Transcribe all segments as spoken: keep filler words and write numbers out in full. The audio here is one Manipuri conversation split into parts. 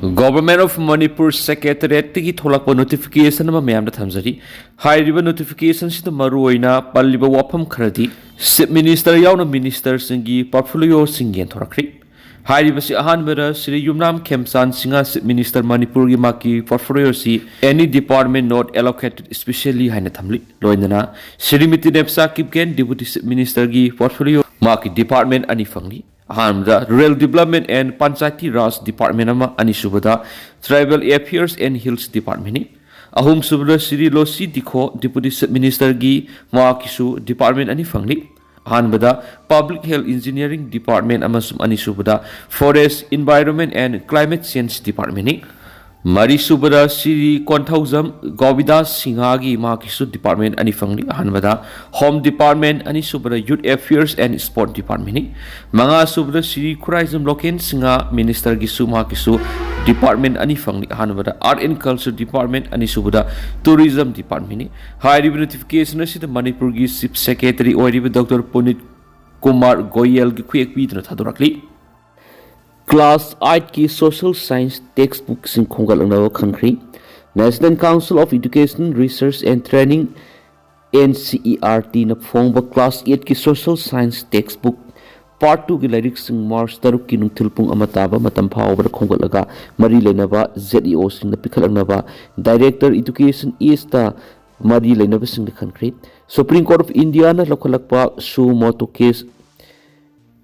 Government of Manipur Secretariat ꯇꯒꯤ ꯊꯣꯛꯂꯛꯄ notification ꯑꯃ ꯃꯌꯥꯝꯗ ꯊꯝꯖꯔꯤ꯫ ꯍꯥꯏꯔꯤꯕ notification ꯁꯤꯗ ꯃꯔꯨꯑꯣꯏꯅ ꯄꯜꯂꯤꯕ ꯋꯥꯐꯝ ꯈꯔꯗꯤ Chief Minister ꯌꯥꯎꯅ Minister ꯁꯤꯡꯒꯤ portfolio ꯁꯤꯡ ꯌꯦꯟꯊꯣꯔꯛꯈ꯭ꯔꯤ꯫ ꯍꯥꯏꯔꯤꯕꯁꯤ ꯑꯍꯥꯟꯕꯗ ꯁ꯭ꯔꯤ ꯌꯨꯝꯅꯥꯝ ꯈꯦꯝꯆꯥꯟ ꯁꯤꯡꯍ Chief Minister ꯃꯅꯤꯄꯨꯔꯒꯤ ꯃꯍꯥꯛꯀꯤ portfolio ꯁꯤ any department not allocated specially ꯍꯥꯏꯅ ꯊꯝꯂꯤ꯫ ꯂꯣꯏꯅꯅ Shrimati ꯅꯦꯞꯁꯥ Kipgen Deputy Chief Minister ꯒꯤ portfolio ꯃꯍꯥꯛꯀꯤ department ꯑꯅꯤ ꯐꯪꯂꯤ꯫ ꯑꯍꯥꯟꯕꯗ Rural Development and Panchayati Raj Department ꯑꯃ, ꯑꯅꯤꯁꯨꯕꯗ Tribal Affairs and Hills Department ꯅꯤ꯫ ꯑꯍꯨꯝꯁꯨꯕꯗ ꯁ꯭ꯔꯤ ꯂꯣꯁꯤ ꯗꯤꯈꯣ Deputy Chief Minister ꯒꯤ ꯃꯍꯥꯛꯀꯤꯁꯨ department ꯑꯅꯤ ꯐꯪꯂꯤ꯫ ꯑꯍꯥꯟꯕꯗ Public Health Engineering Department ꯑꯃꯁꯨꯡ ꯑꯅꯤꯁꯨꯕꯗ Forest, Environment and Climate Change Department ꯅꯤ꯫ ꯃꯔꯤꯁꯨꯕꯗ ꯁ꯭ꯔꯤ ꯀꯣꯟꯊꯧꯖꯝ ꯒꯣꯕꯤꯟꯗꯥꯁ ꯁꯤꯡꯍꯒꯤ ꯃꯍꯥꯛꯀꯤꯁꯨ department ꯑꯅꯤ ꯐꯪꯂꯤ꯫ ꯑꯍꯥꯟꯕꯗ Home Department, ꯑꯅꯤꯁꯨꯕꯗ Youth Affairs and Sport Department ꯅꯤ꯫ ꯃꯉꯥꯁꯨꯕꯗ ꯁ꯭ꯔꯤ ꯈꯨꯔꯥꯏꯖꯝ ꯂꯣꯀꯦꯟ ꯁꯤꯡꯍ Minister ꯒꯤꯁꯨ ꯃꯍꯥꯛꯀꯤꯁꯨ department ꯑꯅꯤ ꯐꯪꯂꯤ꯫ ꯑꯍꯥꯟꯕꯗ Art and Culture Department, ꯑꯅꯤꯁꯨꯕꯗ Tourism Department ꯅꯤ꯫ ꯍꯥꯏꯔꯤꯕ notification ꯑꯁꯤꯗ ꯃꯅꯤꯄꯨꯔꯒꯤ Chief Secretary ꯑꯣꯏꯔꯤꯕ Doctor ꯄꯨꯅꯤꯠ ꯀꯨꯃꯥꯔ ꯒꯣꯌꯦꯜꯒꯤ ꯈꯨꯌꯦꯛ ꯄꯤꯗꯨꯅ ꯊꯥꯗꯣꯔꯛꯂꯤ꯫ Class eight ꯀꯤ Social Science textbook ꯁꯤꯡ ꯈꯣꯝꯒꯠꯂꯛꯅꯕ ꯈꯪꯈ꯭ꯔꯤ꯫ National Council of Education Research and Training, N C E R T ꯅ ꯐꯣꯡꯕ Class eight ꯀꯤ Social Science textbook Part two ꯒꯤ ꯂꯥꯏꯔꯤꯛꯁꯤꯡ March ꯇꯔꯨꯛꯀꯤ ꯅꯨꯡꯊꯤꯜ ꯄꯨꯡ ꯑꯃ ꯇꯥꯕ ꯃꯇꯝ ꯐꯥꯎꯕꯗ ꯈꯣꯝꯒꯠꯂꯒ ꯃꯔꯤ ꯂꯩꯅꯕ Z E O ꯁꯤꯡꯅ ꯄꯤꯈꯠꯂꯛꯅꯕ Director Education East ꯇ ꯃꯔꯤ ꯂꯩꯅꯕꯁꯤꯡꯗ ꯈꯟꯈ꯭ꯔꯤ꯫ Supreme Court of India ꯅ ꯂꯧꯈꯠꯂꯛꯄ suo motu case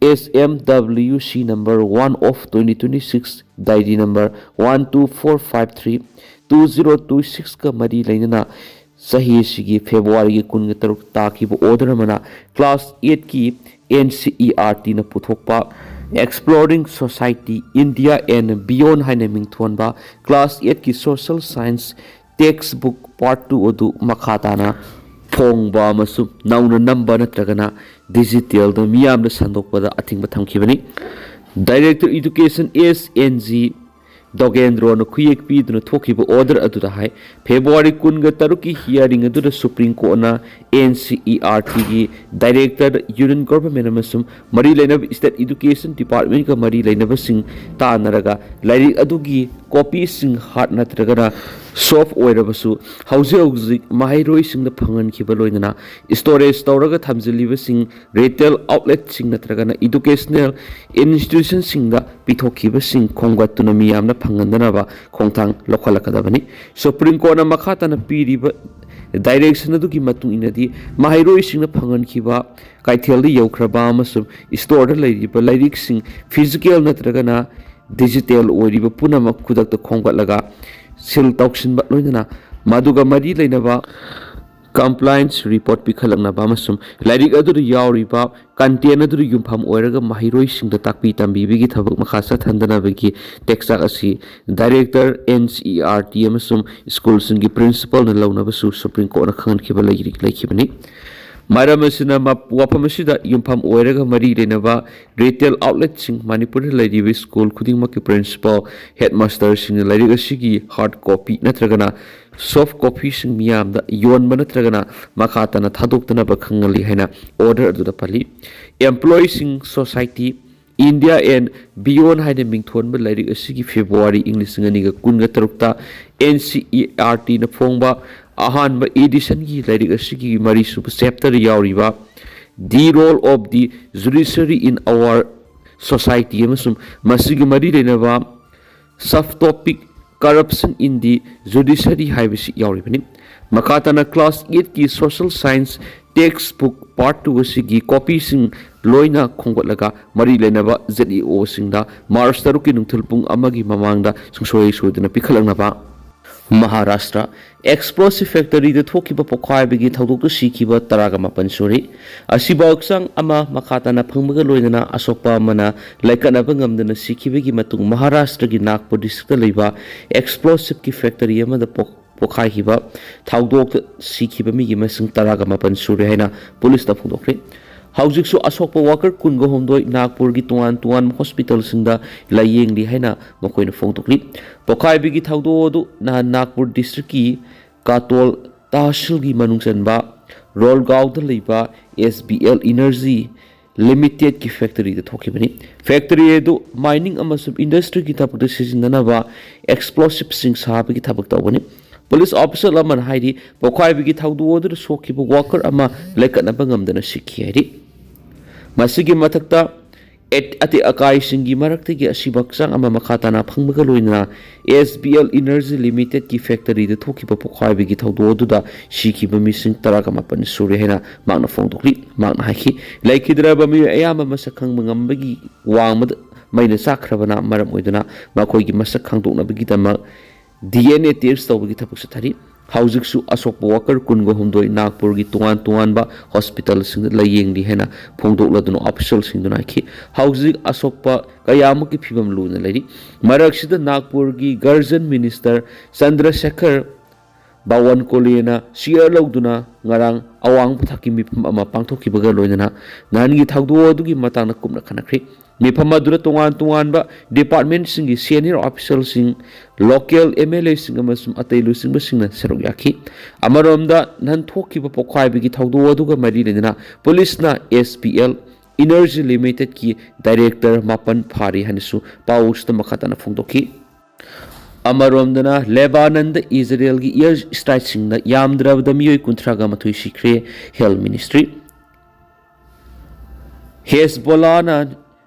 S M W C number one of twenty twenty-six, diary number one two four five three, two zero two six ꯀ ꯃꯔꯤ ꯂꯩꯅꯅ ꯆꯍꯤ ꯑꯁꯤꯒꯤ February ꯒꯤ ꯀꯨꯟꯒ ꯇꯔꯨꯛ ꯇꯥꯈꯤꯕ order ꯑꯃꯅ Class eight ꯀꯤ N C E R T ꯅ ꯄꯨꯊꯣꯛꯄ Exploring Society India and Beyond ꯍꯥꯏꯅ ꯃꯤꯡꯊꯣꯟꯕ Class eight ꯀꯤ Social Science textbook Part two ꯑꯗꯨ ꯃꯈꯥ ꯇꯥꯅ ꯐꯣꯡꯕ ꯑꯃꯁꯨꯡ ꯅꯧꯅ ꯅꯝꯕ ꯅꯠꯇ꯭ꯔꯒꯅ digital ꯗ ꯃꯤꯌꯥꯝꯗ ꯁꯟꯗꯣꯛꯄꯗ ꯑꯊꯤꯡꯕ ꯊꯝꯈꯤꯕꯅꯤ꯫ Director Education S N G ꯗꯣꯒꯦꯟꯗ꯭ꯔꯣꯅ ꯈꯨꯌꯦꯛ ꯄꯤꯗꯨꯅ ꯊꯣꯛꯈꯤꯕ order ꯑꯗꯨꯗ ꯍꯥꯏ, ꯐꯦꯕ꯭ꯔꯨꯋꯥꯔꯤ ꯀꯨꯟꯒ ꯇꯔꯨꯛꯀꯤ hearing ꯑꯗꯨꯗ Supreme Courtꯅ N C E R Tꯒꯤ director, union government ꯑꯃꯁꯨꯡ ꯃꯔꯤ ꯂꯩꯅꯕ state education departmentꯀ ꯃꯔꯤ ꯂꯩꯅꯕꯁꯤꯡ ꯇꯥꯟꯅꯔꯒ ꯂꯥꯏꯔꯤꯛ ꯑꯗꯨꯒꯤ copyꯁꯤꯡ hard ꯅꯠꯇ꯭ꯔꯒꯅ soft ꯑꯣꯏꯔꯕꯁꯨ ꯍꯧꯖꯤꯛ ꯍꯧꯖꯤꯛ ꯃꯍꯩꯔꯣꯏꯁꯤꯡꯗ ꯐꯪꯍꯟꯈꯤꯕ ꯂꯣꯏꯅꯅ storage ꯇꯧꯔꯒ ꯊꯝꯖꯤꯜꯂꯤꯕꯁꯤꯡ retail outletꯁꯤꯡ ꯅꯠꯇ꯭ꯔꯒꯅ educational institutionꯁꯤꯡꯗ ꯄꯤꯊꯣꯛꯈꯤꯕꯁꯤꯡ ꯈꯣꯝꯒꯠꯇꯨꯅ ꯃꯤꯌꯥꯝꯅ ꯐꯪꯍꯟꯗꯅꯕ ꯈꯣꯡꯊꯥꯡ ꯂꯧꯈꯠꯂꯛꯀꯗꯕꯅꯤ꯫ Supreme Courtꯅ ꯃꯈꯥ ꯇꯥꯅ ꯄꯤꯔꯤꯕ direction ꯑꯗꯨꯒꯤ ꯃꯇꯨꯡ ꯏꯟꯅꯗꯤ ꯃꯍꯩꯔꯣꯏꯁꯤꯡꯅ ꯐꯪꯍꯟꯈꯤꯕ ꯀꯩꯊꯦꯜꯗ ꯌꯧꯈ꯭ꯔꯕ ꯑꯃꯁꯨꯡ storeꯗ ꯂꯩꯔꯤꯕ ꯂꯥꯏꯔꯤꯛꯁꯤꯡ physical ꯅꯠꯇ꯭ꯔꯒꯅ digital ꯑꯣꯏꯔꯤꯕ ꯄꯨꯝꯅꯃꯛ ꯈꯨꯗꯛꯇ ꯈꯣꯝꯒꯠꯂꯒ seal ꯇꯧꯁꯤꯟꯕ ꯂꯣꯏꯅꯅ ꯃꯗꯨꯒ ꯃꯔꯤ ꯂꯩꯅꯕ compliance report ꯄꯤꯈꯠꯂꯛꯅꯕ ꯑꯃꯁꯨꯡ ꯂꯥꯏꯔꯤꯛ ꯑꯗꯨꯗ ꯌꯥꯎꯔꯤꯕ content ꯑꯗꯨꯗ ꯌꯨꯝꯐꯝ ꯑꯣꯏꯔꯒ ꯃꯍꯩꯔꯣꯏꯁꯤꯡꯗ ꯇꯥꯛꯄꯤ ꯇꯝꯕꯤꯕꯒꯤ ꯊꯕꯛ ꯃꯈꯥ ꯆꯠꯊꯟꯗꯅꯕꯒꯤ ꯇꯦꯛꯆꯥꯛ ꯑꯁꯤ director, N C E R T ꯑꯃꯁꯨꯡ schoolꯁꯤꯡꯒꯤ principalꯅ ꯂꯧꯅꯕꯁꯨ Supreme Courtꯅ ꯈꯪꯍꯟꯈꯤꯕ ꯂꯩꯔꯤ-, ꯂꯩꯈꯤꯕꯅꯤ꯫ ꯃꯔꯝ ꯑꯁꯤꯅ ꯃꯞ-, ꯋꯥꯐꯝ ꯑꯁꯤꯗ ꯌꯨꯝꯐꯝ ꯑꯣꯏꯔꯒ ꯃꯔꯤ ꯂꯩꯅꯕ retail outletꯁꯤꯡ, ꯃꯅꯤꯄꯨꯔꯗ ꯂꯩꯔꯤꯕ school ꯈꯨꯗꯤꯡꯃꯛꯀꯤ principal, headmasterꯁꯤꯡꯅ ꯂꯥꯏꯔꯤꯛ ꯑꯁꯤꯒꯤ hard copy ꯅꯠꯇ꯭ꯔꯒꯅ soft copyꯁꯤꯡ ꯃꯤꯌꯥꯝꯗ ꯌꯣꯟꯕ ꯅꯠꯇ꯭ꯔꯒꯅ ꯃꯈꯥ ꯇꯥꯅ ꯊꯥꯗꯣꯛꯇꯅꯕ ꯈꯪꯍꯜꯂꯤ ꯍꯥꯏꯅ order ꯑꯗꯨꯗ ꯄꯜꯂꯤ꯫ Employeeꯁꯤꯡ Society, India and Beyond ꯍꯥꯏꯅ ꯃꯤꯡꯊꯣꯟꯕ ꯂꯥꯏꯔꯤꯛ ꯑꯁꯤꯒꯤ ꯐꯦꯕ꯭ꯔꯨꯋꯥꯔꯤ ꯏꯪ ꯂꯤꯁꯤꯡ ꯑꯅꯤꯒ ꯀꯨꯟꯒ ꯇꯔꯨꯛꯇ N C E R Tꯅ ꯐꯣꯡꯕ ꯑꯍꯥꯟꯕ editionꯒꯤ ꯂꯥꯏꯔꯤꯛ ꯑꯁꯤꯒꯤ ꯃꯔꯤꯁꯨꯕ chapter ꯌꯥꯎꯔꯤꯕ The Role of the Judiciary in Our Society ꯑꯃꯁꯨꯡ ꯃꯁꯤꯒ ꯃꯔꯤ ꯂꯩꯅꯕ subtopic Corruption in the Judiciary ꯍꯥꯏꯕꯁꯤ ꯌꯥꯎꯔꯤꯕꯅꯤ꯫ ꯃꯈꯥ ꯇꯥꯅ class eightꯀꯤ social science textbook part two ꯑꯁꯤꯒꯤ copyꯁꯤꯡ ꯂꯣꯏꯅ ꯈꯣꯝꯒꯠꯂꯒ ꯃꯔꯤ ꯂꯩꯅꯕ Z E Oꯁꯤꯡꯗ March ꯇꯔꯨꯛꯀꯤ ꯅꯨꯡꯊꯤꯜ ꯄꯨꯡ ꯑꯃꯒꯤ ꯃꯃꯥꯡꯗ ꯁꯨꯡꯁꯣꯏ ꯁꯣꯏꯗꯅ ꯄꯤꯈꯠꯂꯛꯅꯕ꯫ ꯃꯍꯥꯔꯥꯁꯇ꯭ꯔ, explosive factoryꯗ ꯊꯣꯛꯈꯤꯕ ꯄꯣꯈꯥꯏꯕꯒꯤ ꯊꯧꯗꯣꯛꯇ ꯁꯤꯈꯤꯕ ꯇꯔꯥꯒ ꯃꯥꯄꯟ ꯁꯨꯔꯤ꯫ ꯑꯁꯤꯕ ꯍꯛꯆꯥꯡ ꯑꯃ ꯃꯈꯥ ꯇꯥꯅ ꯐꯪꯕꯒ ꯂꯣꯏꯅꯅ ꯑꯁꯣꯛꯄ ꯑꯃꯅ ꯂꯥꯏꯀꯠꯅꯕ ꯉꯝꯗꯅ ꯁꯤꯈꯤꯕꯒꯤ ꯃꯇꯨꯡ ꯃꯍꯥꯔꯥꯁꯇ꯭ꯔꯒꯤ ꯅꯥꯒꯄꯨꯔ districtꯇ ꯂꯩꯕ explosiveꯀꯤ factory ꯑꯃꯗ ꯄꯣꯛ-, ꯄꯣꯈꯥꯏꯈꯤꯕ ꯊꯧꯗꯣꯛꯇ ꯁꯤꯈꯤꯕ ꯃꯤꯒꯤ ꯃꯁꯤꯡ ꯇꯔꯥꯒ ꯃꯥꯄꯟ ꯁꯨꯔꯦ ꯍꯥꯏꯅ ꯄꯨꯂꯤꯁꯅ ꯐꯣꯡꯗꯣꯛꯈ꯭ꯔꯦ꯫ ꯍꯧꯖꯤꯛꯁꯨ ꯑꯁꯣꯛꯄ ꯋꯥꯀꯔ ꯀꯨꯟꯒ ꯍꯨꯝꯗꯣꯏ ꯅꯥꯒꯄꯨꯔꯒꯤ ꯇꯣꯉꯥꯟ ꯇꯣꯉꯥꯟꯕ ꯍꯣꯁꯄꯤꯇꯥꯜꯁꯤꯡꯗ ꯂꯥꯌꯦꯡꯂꯤ ꯍꯥꯏꯅ ꯃꯈꯣꯏꯅ ꯐꯣꯡꯗꯣꯛꯂꯤ꯫ ꯄꯣꯈꯥꯏꯕꯒꯤ ꯊꯧꯗꯣꯛ ꯑꯗꯨ ꯅꯍꯥꯟ ꯅꯥꯒꯄꯨꯔ ꯗꯤꯁꯇ꯭ꯔꯤꯛꯀꯤ ꯀꯥꯇꯣꯜ ꯇꯍꯁꯤꯜꯒꯤ ꯃꯅꯨꯡ ꯆꯟꯕ ꯔꯣꯜꯒꯥꯎꯗ ꯂꯩꯕ ꯑꯦꯁ ꯕꯤ ꯑꯦꯜ ꯏꯅꯔꯖꯤ ꯂꯤꯃꯤꯇꯦꯠꯀꯤ ꯐꯦꯛꯇꯔꯤꯗ ꯊꯣꯛꯈꯤꯕꯅꯤ꯫ ꯐꯦꯛꯇꯔꯤ ꯑꯗꯨ ꯃꯥꯏꯅꯤꯡ ꯑꯃꯁꯨꯡ ꯏꯟꯗꯁꯇ꯭ꯔꯤꯒꯤ ꯊꯕꯛꯇ ꯁꯤꯖꯤꯟꯅꯅꯕ ꯑꯦꯛꯁꯄ꯭ꯂꯣꯁꯤꯞꯁꯤꯡ ꯁꯥꯕꯒꯤ ꯊꯕꯛ ꯇꯧꯕꯅꯤ꯫ ꯄꯨꯂꯤꯁ ꯑꯣꯐꯤꯁꯤꯌꯦꯜ ꯑꯃꯅ ꯍꯥꯏꯔꯤ, ꯄꯣꯈꯥꯏꯕꯒꯤ ꯊꯧꯗꯣꯛ ꯑꯗꯨꯗ ꯁꯣꯛꯈꯤꯕ ꯋꯥꯀꯔ ꯑꯃ ꯂꯩꯈꯠꯅꯕ ꯉꯝꯗꯅ ꯁꯤꯈꯤ ꯍꯥꯏꯔꯤ꯫ ꯃꯁꯤꯒꯤ ꯃꯊꯛꯇ, ꯑꯦꯠ-, ꯑꯇꯦꯛ ꯑꯀꯥꯏꯁꯤꯡꯒꯤ ꯃꯔꯛꯇꯒꯤ ꯑꯁꯤꯕ ꯍꯛꯆꯥꯡ ꯑꯃ ꯃꯈꯥ ꯇꯥꯅ ꯐꯪꯕꯒ ꯂꯣꯏꯅꯅ ꯑꯦꯁ ꯕꯤ ꯑꯦꯜ ꯏꯅꯔꯖꯤ ꯂꯤꯃꯤꯇꯦꯠꯀꯤ ꯐꯦꯛꯇꯔꯤꯗ ꯊꯣꯛꯈꯤꯕ ꯄꯣꯈꯥꯏꯕꯒꯤ ꯊꯧꯗꯣꯛ ꯑꯗꯨꯗ ꯁꯤꯈꯤꯕ ꯃꯤꯁꯤꯡ ꯇꯔꯥꯒ ꯃꯥꯄꯟ ꯁꯨꯔꯦ ꯍꯥꯏꯅ ꯃꯍꯥꯛꯅ ꯐꯣꯡꯗꯣꯛꯂꯤ꯫ ꯃꯍꯥꯛꯅ ꯍꯥꯏꯈꯤ, ꯂꯩꯈꯤꯗ꯭ꯔꯕ ꯃꯤꯑꯣꯏ ꯑꯌꯥꯝꯕ ꯃꯁꯛ ꯈꯪꯕ ꯉꯝꯕꯒꯤ ꯋꯥꯡꯃꯗ ꯃꯩꯅ ꯆꯥꯛꯈ꯭ꯔꯕꯅ ꯃꯔꯝ ꯑꯣꯏꯗꯨꯅ ꯃꯈꯣꯏꯒꯤ ꯃꯁꯛ ꯈꯪꯗꯣꯛꯅꯕꯒꯤꯗꯃꯛ ꯗꯤ ꯑꯦꯟ ꯑꯦ ꯇꯦꯁ ꯇꯧꯕꯒꯤ ꯊꯕꯛ ꯆꯠꯊꯔꯤ꯫ ꯍꯧꯖꯤꯛꯁꯨ ꯑꯁꯣꯛꯄ ꯋꯥꯀꯔ ꯀꯨꯟꯒ ꯍꯨꯝꯗꯣꯏ ꯅꯥꯒꯄꯨꯔꯒꯤ ꯇꯣꯉꯥꯟ ꯇꯣꯉꯥꯟꯕ ꯍꯣꯁꯄꯤꯇꯥꯜꯁꯤꯡꯗ ꯂꯥꯌꯦꯡꯂꯤ ꯍꯥꯏꯅ ꯐꯣꯡꯗꯣꯛꯂꯗꯨꯅ ꯑꯣꯐꯤꯁꯤꯌꯦꯜꯁꯤꯡꯗꯨꯅ ꯍꯥꯏꯈꯤ꯫ ꯍꯧꯖꯤꯛ ꯑꯁꯣꯛꯄ ꯀꯌꯥꯃꯨꯛꯀꯤ ꯐꯤꯕꯝ ꯂꯨꯅ ꯂꯩꯔꯤ꯫ ꯃꯔꯛꯁꯤꯗ ꯅꯥꯒꯄꯨꯔꯒꯤ ꯒꯥꯔꯖꯟ ꯃꯤꯅꯤꯁꯇꯔ ꯆꯟꯗ꯭ꯔꯁꯦꯈꯔ ꯕꯥꯋꯟꯀꯣꯂꯦꯅ ꯆꯤꯌꯔ ꯂꯧꯗꯨꯅ ꯉꯔꯥꯡ ꯑꯋꯥꯡꯕ ꯊꯥꯛꯀꯤ ꯃꯤꯐꯝ ꯑꯃ ꯄꯥꯡꯊꯣꯛꯈꯤꯕꯒ ꯂꯣꯏꯅꯅ ꯅꯍꯥꯟꯒꯤ ꯊꯧꯗꯣꯛ ꯑꯗꯨꯒꯤ ꯃꯇꯥꯡꯗ ꯀꯨꯞꯅ ꯈꯟꯅꯈ꯭ꯔꯤ꯫ ꯃꯤꯐꯝ ꯑꯗꯨꯗ ꯇꯣꯉꯥꯟ ꯇꯣꯉꯥꯟꯕ ꯗꯤꯄꯥꯔꯠꯃꯦꯟꯠꯁꯤꯡꯒꯤ ꯁꯦꯅꯤꯌꯔ ꯑꯣꯐꯤꯁꯤꯌꯦꯜꯁꯤꯡ, ꯂꯣꯀꯦꯜ ꯑꯦꯝ ꯑꯦꯜ ꯑꯦꯁꯤꯡ ꯑꯃꯁꯨꯡ ꯑꯇꯩ ꯂꯨꯆꯤꯡꯕꯁꯤꯡꯅ ꯁꯔꯨꯛ ꯌꯥꯈꯤ꯫ ꯑꯃꯔꯣꯝꯗ, ꯅꯍꯥꯟ ꯊꯣꯛꯈꯤꯕ ꯄꯣꯈꯥꯏꯕꯒꯤ ꯊꯧꯗꯣꯛ ꯑꯗꯨꯒ ꯃꯔꯤ ꯂꯩꯅꯅ ꯄꯨꯂꯤꯁꯅ ꯑꯦꯁ ꯕꯤ ꯑꯦꯜ ꯏꯅꯔꯖꯤ ꯂꯤꯃꯤꯇꯦꯠꯀꯤ ꯗꯥꯏꯔꯦꯛꯇꯔ ꯃꯥꯄꯟ ꯐꯥꯔꯤ ꯍꯥꯏꯅꯁꯨ ꯄꯥꯎꯁꯤꯗ ꯃꯈꯥ ꯇꯥꯅ ꯐꯣꯡꯗꯣꯛꯈꯤ꯫ ꯑꯃꯔꯣꯝꯗꯅ, ꯂꯦꯕꯥꯅꯟꯗ ꯏꯖꯔꯦꯜꯒꯤ ꯏꯌꯔ ꯏꯁꯇ꯭ꯔꯥꯏꯛꯁꯤꯡꯗ ꯌꯥꯝꯗ꯭ꯔꯕꯗ ꯃꯤꯑꯣꯏ ꯀꯨꯟꯊ꯭ꯔꯥꯒ ꯃꯥꯊꯣꯏ ꯁꯤꯈ꯭ꯔꯦ, ꯍꯦꯜꯊ ꯃꯤꯅꯤꯁꯇ꯭ꯔꯤ꯫ ꯍꯦꯖꯕꯣꯂꯥꯅ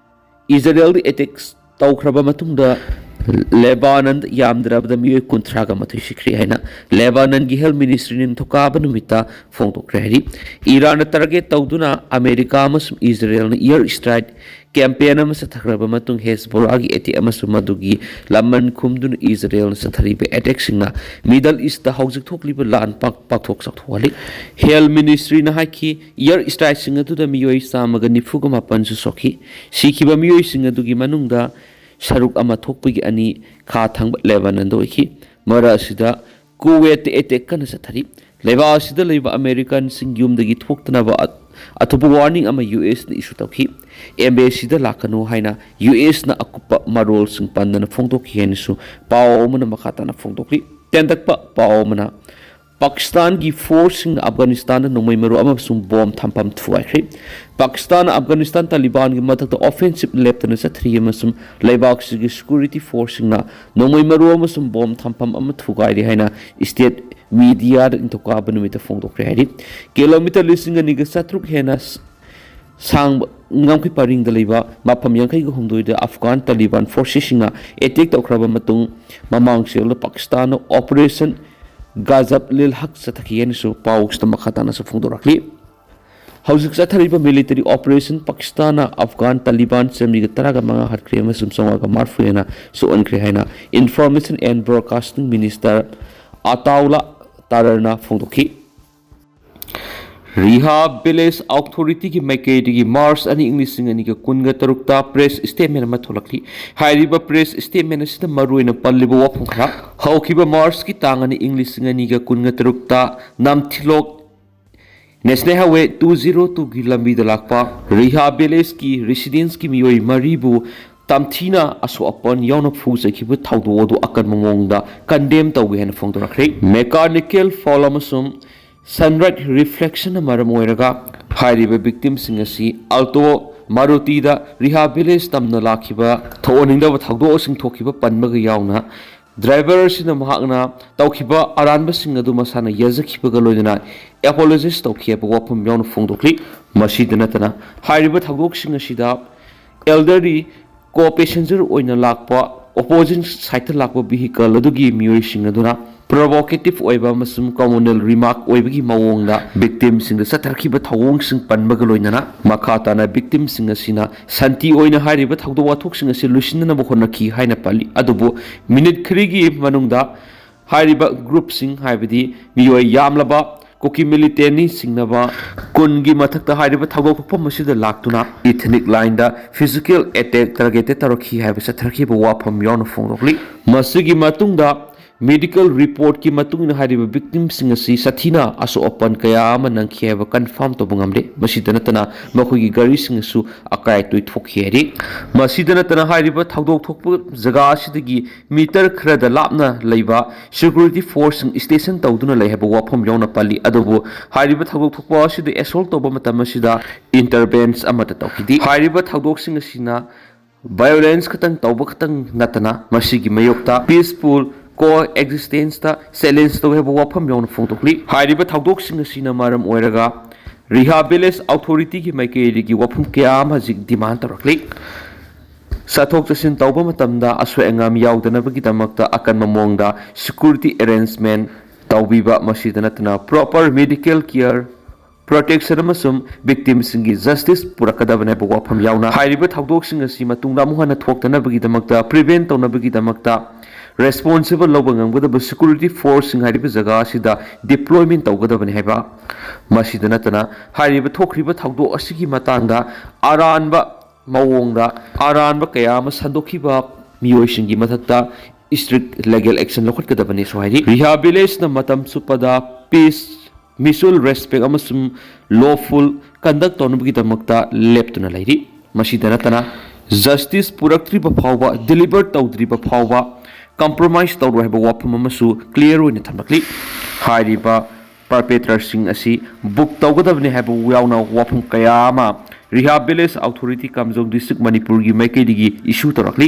ꯏꯖꯔꯦꯜꯗ ꯑꯦꯇꯦꯛ ꯇꯧꯈ꯭ꯔꯕ ꯃꯇꯨꯡꯗ ꯂꯦꯕꯥꯅꯟꯗ ꯌꯥꯝꯗ꯭ꯔꯕꯗ ꯃꯤꯑꯣꯏ ꯀꯨꯟꯊ꯭ꯔꯥꯒ ꯃꯥꯊꯣꯏ ꯁꯤꯈ꯭ꯔꯦ ꯍꯥꯏꯅ ꯂꯦꯕꯥꯅꯟꯒꯤ ꯍꯦꯜꯊ ꯃꯤꯅꯤꯁꯇ꯭ꯔꯤꯅ ꯅꯤꯡꯊꯧꯀꯥꯕ ꯅꯨꯃꯤꯠꯇ ꯐꯣꯡꯗꯣꯛꯈ꯭ꯔꯦ ꯍꯥꯏꯔꯤ꯫ ꯏꯔꯥꯟꯅ ꯇꯥꯔꯒꯦꯠ ꯇꯧꯗꯨꯅ ꯑꯃꯦꯔꯤꯀꯥ ꯑꯃꯁꯨꯡ ꯏꯖꯔꯦꯜꯅ ꯏꯌꯔ ꯏꯁꯇ꯭ꯔꯥꯏꯛ ꯀꯦꯝꯄꯦꯟ ꯑꯃ ꯆꯠꯊꯈ꯭ꯔꯕ ꯃꯇꯨꯡ, ꯍꯦꯖꯕꯣꯂꯥꯒꯤ ꯑꯦꯇꯦꯛ ꯑꯃꯁꯨꯡ ꯃꯗꯨꯒꯤ ꯂꯃꯟ ꯈꯨꯝꯗꯨꯅ ꯏꯖꯔꯦꯜꯅ ꯆꯠꯊꯔꯤꯕ ꯑꯦꯇꯦꯛꯁꯤꯡꯅ ꯃꯤꯗꯜ ꯏꯁꯇ ꯍꯧꯖꯤꯛ ꯊꯣꯛꯂꯤꯕ ꯂꯥꯟ ꯄꯥꯛ-, ꯄꯥꯛꯊꯣꯛ ꯆꯥꯎꯊꯣꯛꯍꯜꯂꯤ꯫ ꯍꯦꯜꯊ ꯃꯤꯅꯤꯁꯇ꯭ꯔꯤꯅ ꯍꯥꯏꯈꯤ, ꯏꯌꯔ ꯏꯁꯇ꯭ꯔꯥꯏꯛꯁꯤꯡ ꯑꯗꯨꯗ ꯃꯤꯑꯣꯏ ꯆꯥꯝꯃꯒ ꯅꯤꯐꯨꯒ ꯃꯥꯄꯟꯁꯨ ꯁꯣꯛꯈꯤ꯫ ꯁꯤꯈꯤꯕ ꯃꯤꯑꯣꯏꯁꯤꯡ ꯑꯗꯨꯒꯤ ꯃꯅꯨꯡꯗ ꯁꯔꯨꯛ ꯑꯃ ꯊꯣꯛꯄꯒꯤ ꯑꯅꯤ ꯈꯥ ꯊꯪꯕ ꯂꯦꯕꯥꯅꯟꯗ ꯑꯣꯏꯈꯤ꯫ ꯃꯔꯛ ꯑꯁꯤꯗ, ꯀꯨꯋꯦꯠꯇ ꯑꯦꯇꯦꯛ ꯀꯟꯅ ꯆꯠꯊꯔꯤ꯫ ꯂꯩꯕꯥꯛ ꯑꯁꯤꯗ ꯂꯩꯕ ꯑꯃꯦꯔꯤꯀꯥꯟꯁꯤꯡ ꯌꯨꯝꯗꯒꯤ ꯊꯣꯛꯇꯅꯕ ꯑ-, ꯑꯊꯨꯕ warning ꯑꯃ ꯌꯨ ꯑꯦꯁꯅ issue ꯇꯧꯈꯤ꯫ ꯑꯦꯝꯕꯦꯁꯤꯗ ꯂꯥꯛꯀꯅꯨ ꯍꯥꯏꯅ ꯌꯨ ꯑꯦꯁꯅ ꯑꯀꯨꯞꯄ ꯃꯔꯣꯜꯁꯤꯡ ꯄꯟꯗꯅ ꯐꯣꯡꯗꯣꯛꯈꯤ ꯍꯥꯏꯅꯁꯨ ꯄꯥꯎ ꯑꯃꯅ ꯃꯈꯥ ꯇꯥꯅ ꯐꯣꯡꯗꯣꯛꯂꯤ꯫ ꯇꯦꯟꯇꯛꯄ ꯄꯥꯎ ꯑꯃꯅ ꯄꯥꯀꯤꯁꯇꯥꯟꯒꯤ ꯐꯣꯔꯁꯁꯤꯡꯅ ꯑꯐꯒꯥꯅꯤꯁꯇꯥꯟꯗ ꯅꯣꯡꯃꯩ ꯃꯔꯨ ꯑꯃꯁꯨꯡ ꯕꯣꯝ ꯊꯝꯐꯝ ꯊꯨꯒꯥꯏꯈ꯭ꯔꯦ꯫ ꯄꯥꯀꯤꯁꯇꯥꯟꯅ ꯑꯐꯒꯥꯅꯤꯁꯇꯥꯟ ꯇꯥꯂꯤꯕꯥꯟꯒꯤ ꯃꯊꯛꯇ offensive ꯂꯦꯞꯇꯅ ꯆꯠꯊꯔꯤ ꯑꯃꯁꯨꯡ ꯂꯩꯕꯥꯛꯁꯤꯒꯤ security forceꯁꯤꯡꯅ ꯅꯣꯡꯃꯩ ꯃꯔꯨ ꯑꯃꯁꯨꯡ ꯕꯣꯝ ꯊꯝꯐꯝ ꯑꯃ ꯊꯨꯒꯥꯏꯔꯦ ꯍꯥꯏꯅ state mediaꯗ ꯅꯤꯡꯊꯧꯀꯥꯕ ꯅꯨꯃꯤꯠꯇ ꯐꯣꯡꯗꯣꯛꯈ꯭ꯔꯦ ꯍꯥꯏꯔꯤ꯫ Kilometre ꯂꯤꯁꯤꯡ ꯑꯅꯤꯒ ꯆꯥꯇ꯭ꯔꯨꯛ ꯍꯦꯟꯅ ꯁꯥꯡꯕ ꯉꯝꯈꯩ ꯄꯔꯤꯡꯗ ꯂꯩꯕ ꯃꯐꯝ ꯌꯥꯡꯈꯩꯒ ꯍꯨꯝꯗꯣꯏꯗ ꯑꯐꯒꯥꯟ ꯇꯥꯂꯤꯕꯥꯟ ꯐꯣꯔꯁꯁꯤꯡꯅ attack ꯇꯧꯈ꯭ꯔꯕ ꯃꯇꯨꯡ, ꯃꯃꯥꯡ ꯆꯌꯣꯜꯗ ꯄꯥꯀꯤꯁꯇꯥꯟꯅ Operation Ghazab-ul-Haq ꯆꯠꯊꯈꯤ ꯍꯥꯏꯅꯁꯨ ꯄꯥꯎꯁꯤꯗ ꯃꯈꯥ ꯇꯥꯅꯁꯨ ꯐꯣꯡꯗꯣꯔꯛꯂꯤ꯫ ꯍꯧꯖꯤꯛ ꯆꯠꯊꯔꯤꯕ military operation ꯄꯥꯀꯤꯁꯇꯥꯟꯅ ꯑꯐꯒꯥꯟ ꯇꯥꯂꯤꯕꯥꯟ ꯆꯥꯃꯔꯤꯒ ꯇꯔꯥꯒ ꯃꯉꯥ ꯍꯥꯠꯈ꯭ꯔꯦ ꯑꯃꯁꯨꯡ ꯆꯥꯝꯃꯉꯥꯒ ꯃꯔꯤꯐꯨ ꯍꯦꯟꯅ ꯁꯣꯛꯍꯟꯈ꯭ꯔꯦ ꯍꯥꯏꯅ Information and Broadcasting Minister ꯑꯇꯥꯎꯂꯥ ꯇꯥꯔꯔꯅ ꯐꯣꯡꯗꯣꯛꯈꯤ꯫ ꯔꯤꯍꯥ ꯚꯤꯂꯦꯖ ꯑꯣꯊꯣꯔꯤꯇꯤꯒꯤ ꯃꯥꯏꯀꯩꯗꯒꯤ ꯃꯥꯔꯆ ꯑꯅꯤ, ꯏꯪ ꯂꯤꯁꯤꯡ ꯑꯅꯤꯒ ꯀꯨꯟꯒ ꯇꯔꯨꯛꯇ press statement ꯑꯃ ꯊꯣꯛꯂꯛꯂꯤ꯫ ꯍꯥꯏꯔꯤꯕ press statement ꯑꯁꯤꯗ ꯃꯔꯨꯑꯣꯏꯅ ꯄꯜꯂꯤꯕ ꯋꯥꯐꯝ ꯈꯔ: ꯍꯧꯈꯤꯕ ꯃꯥꯔꯆꯀꯤ ꯇꯥꯡ ꯑꯅꯤ, ꯏꯪ ꯂꯤꯁꯤꯡ ꯑꯅꯤꯒ ꯀꯨꯟꯒ ꯇꯔꯨꯛꯇ ꯅꯝꯊꯤꯂꯣꯛ National Highway two zero twoꯒꯤ ꯂꯝꯕꯤꯗ ꯂꯥꯛꯄ ꯔꯤꯍꯥ ꯚꯤꯂꯦꯖꯀꯤ residentꯀꯤ ꯃꯤꯑꯣꯏ ꯃꯔꯤꯕꯨ ꯇꯝꯊꯤꯅ ꯑꯁꯣꯛ ꯑꯄꯟ ꯌꯥꯎꯅ ꯐꯨ ꯆꯩꯈꯤꯕ ꯊꯧꯗꯣꯛ ꯑꯗꯨ ꯑꯀꯟꯕ ꯃꯑꯣꯡꯗ condemn ꯇꯧꯏ ꯍꯥꯏꯅ ꯐꯣꯡꯗꯣꯔꯛꯈ꯭ꯔꯦ꯫ Mechanical fault ꯑꯃꯁꯨꯡ sunlight reflectionꯅ ꯃꯔꯝ ꯑꯣꯏꯔꯒ ꯍꯥꯏꯔꯤꯕ victimꯁꯤꯡ ꯑꯁꯤ Alto Marutiꯗ ꯔꯤꯍꯥ ꯚꯤꯂꯦꯖ ꯇꯝꯅ ꯂꯥꯛꯈꯤꯕ ꯊꯣꯛꯍꯟꯅꯤꯡꯗꯕ ꯊꯧꯗꯣꯛꯁꯤꯡ ꯊꯣꯛꯈꯤꯕ ꯄꯟꯕꯒ ꯌꯥꯎꯅ, driver ꯑꯁꯤꯅ ꯃꯍꯥꯛꯅ ꯇꯧꯈꯤꯕ ꯑꯔꯥꯟꯕꯁꯤꯡ ꯑꯗꯨ ꯃꯁꯥꯅ ꯌꯥꯖꯈꯤꯕꯒ ꯂꯣꯏꯅꯅ apologize ꯇꯧꯈꯤ ꯍꯥꯏꯕ ꯋꯥꯐꯝ ꯌꯥꯎꯅ ꯐꯣꯡꯗꯣꯛꯂꯤ꯫ ꯃꯁꯤꯗ ꯅꯠꯇꯅ, ꯍꯥꯏꯔꯤꯕ ꯊꯧꯗꯣꯛꯁꯤꯡ ꯑꯁꯤꯗ elderly co-passenger ꯑꯣꯏꯅ ꯂꯥꯛꯄ opposite sideꯇ ꯂꯥꯛꯄ vehicle ꯑꯗꯨꯒꯤ ꯃꯤꯑꯣꯏꯁꯤꯡ ꯑꯗꯨꯅ provocative ꯑꯣꯏꯕ ꯑꯃꯁꯨꯡ communal remark ꯑꯣꯏꯕꯒꯤ ꯃꯑꯣꯡꯗ victimꯁꯤꯡꯗ ꯆꯠꯊꯔꯛꯈꯤꯕ ꯊꯧꯑꯣꯡꯁꯤꯡ ꯄꯟꯕꯒ ꯂꯣꯏꯅꯅ, ꯃꯈꯥ ꯇꯥꯅ victimꯁꯤꯡ ꯑꯁꯤꯅ ꯁꯥꯟꯇꯤ ꯑꯣꯏꯅ ꯍꯥꯏꯔꯤꯕ ꯊꯧꯗꯣꯛ ꯋꯥꯊꯣꯛꯁꯤꯡ ꯑꯁꯤ ꯂꯣꯏꯁꯤꯟꯅꯅꯕ ꯍꯣꯠꯅꯈꯤ ꯍꯥꯏꯅ ꯄꯜꯂꯤ꯫ ꯑꯗꯨꯕꯨ minute ꯈꯔꯒꯤ ꯃꯅꯨꯡꯗ ꯍꯥꯏꯔꯤꯕ groupꯁꯤꯡ, ꯍꯥꯏꯕꯗꯤ ꯃꯤꯑꯣꯏ ꯌꯥꯝꯂꯕ ꯀꯨꯀꯤ militantꯅ ꯆꯤꯡꯅꯕ ꯀꯨꯟꯒꯤ ꯃꯊꯛꯇ ꯍꯥꯏꯔꯤꯕ ꯊꯧꯗꯣꯛ ꯊꯣꯛꯐꯝ ꯑꯁꯤꯗ ꯂꯥꯛꯇꯨꯅ ethnic lineꯗ physical attack targeted ꯇꯧꯔꯛꯈꯤ ꯍꯥꯏꯕ ꯆꯠꯊꯔꯛꯈꯤꯕ ꯋꯥꯐꯝ ꯌꯥꯎꯅ ꯐꯣꯡꯗꯣꯛꯂꯤ꯫ ꯃꯁꯤꯒꯤ ꯃꯇꯨꯡꯗ ꯃꯦꯗꯤꯀꯦꯜ ꯔꯤꯄꯣꯔꯠꯀꯤ ꯃꯇꯨꯡ ꯏꯟꯅ ꯍꯥꯏꯔꯤꯕ ꯚꯤꯛꯇꯤꯝꯁꯤꯡ ꯑꯁꯤ ꯁꯥꯊꯤꯅ ꯑꯁꯣꯛ ꯑꯄꯟ ꯀꯌꯥ ꯑꯃ ꯅꯪꯈꯤ ꯍꯥꯏꯕ ꯀꯟꯐꯥꯔꯝ ꯇꯧꯕ ꯉꯝꯂꯦ꯫ ꯃꯁꯤꯗ ꯅꯠꯇꯅ ꯃꯈꯣꯏꯒꯤ ꯒꯥꯔꯤꯁꯤꯡ ꯑꯁꯨ ꯑꯀꯥꯏ ꯑꯇꯣꯏ ꯊꯣꯛꯈꯤ ꯍꯥꯏꯔꯤ꯫ ꯃꯁꯤꯗ ꯅꯠꯇꯅ ꯍꯥꯏꯔꯤꯕ ꯊꯧꯗꯣꯛ ꯊꯣꯛꯄ ꯖꯒꯥ ꯑꯁꯤꯗꯒꯤ ꯃꯤꯇꯔ ꯈꯔꯗ ꯂꯥꯞꯅ ꯂꯩꯕ ꯁꯦꯀ꯭ꯌꯨꯔꯤꯇꯤ ꯐꯣꯔꯁꯁꯤꯡ ꯁ꯭ꯇꯦꯁꯟ ꯇꯧꯗꯨꯅ ꯂꯩ ꯍꯥꯏꯕ ꯋꯥꯐꯝ ꯌꯥꯎꯅ ꯄꯜꯂꯤ꯫ ꯑꯗꯨꯕꯨ ꯍꯥꯏꯔꯤꯕ ꯊꯧꯗꯣꯛ ꯊꯣꯛꯄ ꯑꯁꯤꯗ ꯑꯦꯁꯣꯜ ꯇꯧꯕ ꯃꯇꯝ ꯑꯁꯤꯗ ꯏꯟꯇꯔꯚꯦꯟꯁ ꯑꯃꯠꯇ ꯇꯧꯈꯤꯗꯦ꯫ ꯍꯥꯏꯔꯤꯕ ꯊꯧꯗꯣꯛꯁꯤꯡ ꯑꯁꯤꯅ ꯚꯥꯏꯑꯣꯂꯦꯟꯁ ꯈꯛꯇꯪ ꯇꯧꯕ ꯈꯛꯇꯪ ꯅꯠꯇꯅ ꯃꯁꯤꯒꯤ ꯃꯥꯌꯣꯛꯇ ꯄꯤꯁꯐꯨꯜ ꯀꯣ ꯑꯦꯛꯖꯤꯁꯇꯦꯟꯁꯇ ꯆꯦꯂꯦꯟꯖ ꯇꯧꯏ ꯍꯥꯏꯕ ꯋꯥꯐꯝ ꯌꯥꯎꯅ ꯐꯣꯡꯗꯣꯛꯂꯤ꯫ ꯍꯥꯏꯔꯤꯕ ꯊꯧꯗꯣꯛꯁꯤꯡ ꯑꯁꯤꯅ ꯃꯔꯝ ꯑꯣꯏꯔꯒ ꯔꯤꯍꯥ ꯚꯤꯂꯦꯖ ꯑꯣꯊꯣꯔꯤꯇꯤꯒꯤ ꯃꯥꯏꯀꯩꯗꯒꯤ ꯋꯥꯐꯝ ꯀꯌꯥ ꯑꯃ ꯍꯧꯖꯤꯛ ꯗꯤꯃꯥꯟ ꯇꯧꯔꯛꯂꯤ꯫ ꯆꯠꯊꯣꯛ ꯆꯠꯁꯤꯟ ꯇꯧꯕ ꯃꯇꯝꯗ ꯑꯁꯣꯏ ꯑꯉꯥꯝ ꯌꯥꯎꯗꯅꯕꯒꯤꯗꯃꯛꯇ ꯑꯀꯟꯕ ꯃꯑꯣꯡꯗ ꯁꯦꯀ꯭ꯌꯨꯔꯤꯇꯤ ꯑꯦꯔꯦꯟꯖꯃꯦꯟ ꯇꯧꯕꯤꯕ, ꯃꯁꯤꯗ ꯅꯠꯇꯅ ꯄ꯭ꯔꯣꯄꯔ ꯃꯦꯗꯤꯀꯦꯜ ꯀꯤꯌꯔ ꯄ꯭ꯔꯣꯇꯦꯛꯁꯟ ꯑꯃꯁꯨꯡ ꯚꯤꯛꯇꯤꯝꯁꯤꯡꯒꯤ ꯖꯁꯇꯤꯁ ꯄꯨꯔꯛꯀꯗꯕꯅꯤ ꯍꯥꯏꯕ ꯋꯥꯐꯝ ꯌꯥꯎꯅ ꯍꯥꯏꯔꯤꯕ ꯊꯧꯗꯣꯛꯁꯤꯡ ꯑꯁꯤ ꯃꯇꯨꯡꯗ ꯑꯃꯨꯛ ꯍꯟꯅ ꯊꯣꯛꯇꯅꯕꯒꯤꯗꯃꯛꯇ, ꯄ꯭ꯔꯤꯚꯦꯟ ꯇꯧꯅꯕꯒꯤꯗꯃꯛꯇ, ꯔꯦꯁꯄꯣꯟꯁꯤꯕꯜ ꯂꯧꯕ ꯉꯝꯒꯗꯕ ꯁꯦꯀ꯭ꯌꯨꯔꯤꯇꯤ ꯐꯣꯔꯁꯁꯤꯡ ꯍꯥꯏꯔꯤꯕ ꯖꯒꯥ ꯑꯁꯤꯗ ꯗꯤꯄ꯭ꯂꯣꯏꯃꯦꯟ ꯇꯧꯒꯗꯕꯅꯤ ꯍꯥꯏꯕ꯫ ꯃꯁꯤꯗ ꯅꯠꯇꯅ ꯍꯥꯏꯔꯤꯕ ꯊꯣꯛꯈ꯭ꯔꯤꯕ ꯊꯧꯗꯣꯛ ꯑꯁꯤꯒꯤ ꯃꯇꯥꯡꯗ ꯑꯔꯥꯟꯕ ꯃꯑꯣꯡꯗ ꯑꯔꯥꯟꯕ ꯀꯌꯥ ꯑꯃ ꯁꯟꯗꯣꯛꯈꯤꯕ ꯃꯤꯑꯣꯏꯁꯤꯡꯒꯤ ꯃꯊꯛꯇ ꯏꯁꯇ꯭ꯔꯤꯛ ꯂꯤꯒꯦꯜ ꯑꯦꯛꯁꯟ ꯂꯧꯈꯠꯀꯗꯕꯅꯤꯁꯨ ꯍꯥꯏꯔꯤ꯫ ꯔꯤꯍꯥ ꯚꯤꯂꯦꯖꯅ ꯃꯇꯝ ꯆꯨꯞꯄꯗ ꯄꯤꯁ, ꯃ꯭ꯌꯨꯆꯨꯋꯦꯜ ꯔꯦꯁꯄꯦꯛ ꯑꯃꯁꯨꯡ ꯂꯣꯐꯨꯜ ꯀꯟꯗꯛ ꯇꯧꯅꯕꯒꯤꯗꯃꯛꯇ ꯂꯦꯞꯇꯨꯅ ꯂꯩꯔꯤ꯫ ꯃꯁꯤꯗ ꯅꯠꯇꯅ ꯖꯁꯇꯤꯁ ꯄꯨꯔꯛꯇ꯭ꯔꯤꯕ ꯐꯥꯎꯕ, ꯗꯤꯂꯤꯚꯔ ꯇꯧꯗ꯭ꯔꯤꯕ ꯐꯥꯎꯕ ꯀꯝꯄ꯭ꯔꯣꯃꯥꯏꯁ ꯇꯧꯔꯣꯏ ꯍꯥꯏꯕ ꯋꯥꯐꯝ ꯑꯃꯁꯨ ꯀ꯭ꯂꯤꯌꯔ ꯑꯣꯏꯅ ꯊꯝꯂꯛꯂꯤ꯫ ꯍꯥꯏꯔꯤꯕ ꯄꯔꯄꯦꯇ꯭ꯔꯦꯇꯔꯁꯤꯡ ꯑꯁꯤ ꯕꯨꯛ ꯇꯧꯒꯗꯕꯅꯤ ꯍꯥꯏꯕ ꯌꯥꯎꯅ ꯋꯥꯐꯝ ꯀꯌꯥ ꯑꯃ ꯔꯤꯍꯥ ꯚꯤꯂꯦꯖ ꯑꯣꯊꯣꯔꯤꯇꯤ ꯀꯥꯝꯖꯣꯡ ꯗꯤꯁꯇ꯭ꯔꯤꯛ ꯃꯅꯤꯄꯨꯔꯒꯤ ꯃꯥꯏꯀꯩꯗꯒꯤ ꯏꯁꯨ ꯇꯧꯔꯛꯂꯤ꯫